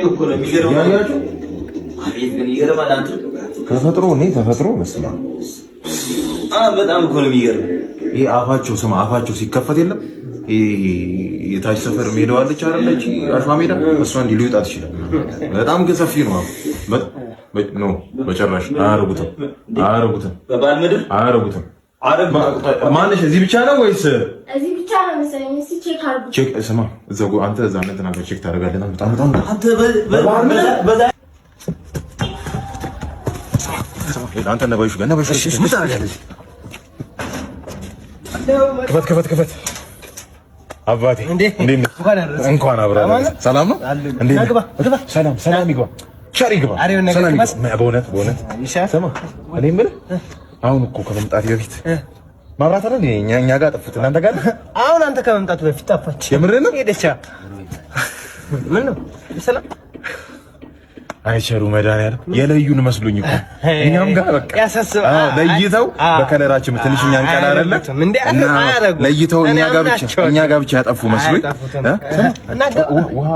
እኮ ነው የሚገርመው። ያያችሁ። አቤት ግን ይገርማል። አንተ። ተፈጥሮ፣ እኔ ተፈጥሮ በስመ አብ። በጣም እኮ ነው የሚገርም። ይሄ አፋቸው፣ ስማ፣ አፋቸው ሲከፈት የለም ይሄ የታች ሰፈር ሜዳው አለች አይደለች? አሸዋ ሜዳ፣ እሷ እንዲህ ሊወጣት ይችላል። በጣም ግን ሰፊ ነው። No፣ በጭራሽ አያረጉትም፣ አያረጉትም። በባል ምድር። አያረጉትም። አረብ። ማነሽ? እዚህ ብቻ ነው ወይስ? እዚህ ብቻ ነው መሰለኝ። እስኪ check አድርጉ። Check፣ ስማ፣ እዛ አንተ እዛ እንትና ጋር check ታደርጋለህ። በጣም በጣም አንተ በዛ አንተ እነ ባዩሽ ጋር፣ እነ ባዩሽ ጋር ምን ታደርጋለህ? ክፈት፣ ክፈት፣ ክፈት። አባቴ፣ እንዴት ነህ? እንኳን አብረን ሰላም ነው። እንዴት ነህ? ሰላም ሰላም ይግባ፣ ቸር ይግባ፣ ሰላም ይግባ። በእውነት በእውነት ስማ፣ እኔ የምልህ አሁን እኮ ከመምጣቴ በፊት ማብራት አለ እንዴ? እኛ ጋር ጠፉት፣ እናንተ ጋር አለ? አሁን አንተ ከመምጣቱ በፊት ጠፋች። የምርህን ነው? ሄደች። ምን ነው፣ ሰላም? አይቸሩ መድኃኒዓለም የለዩን መስሎኝ እኮ እኛም ጋር በቃ ያሳስባል። አዎ፣ ለይተው በ color ኣችን ትንሽ እኛን ቀላ አይደለ አያረጉትም እንዴ? እና አያረጉም። ለይተው እኛ ጋር ብቻ እኔ እኛ ጋር ብቻ ያጠፉ መስሎኝ አያጠፉትም። እ? እና ውሃ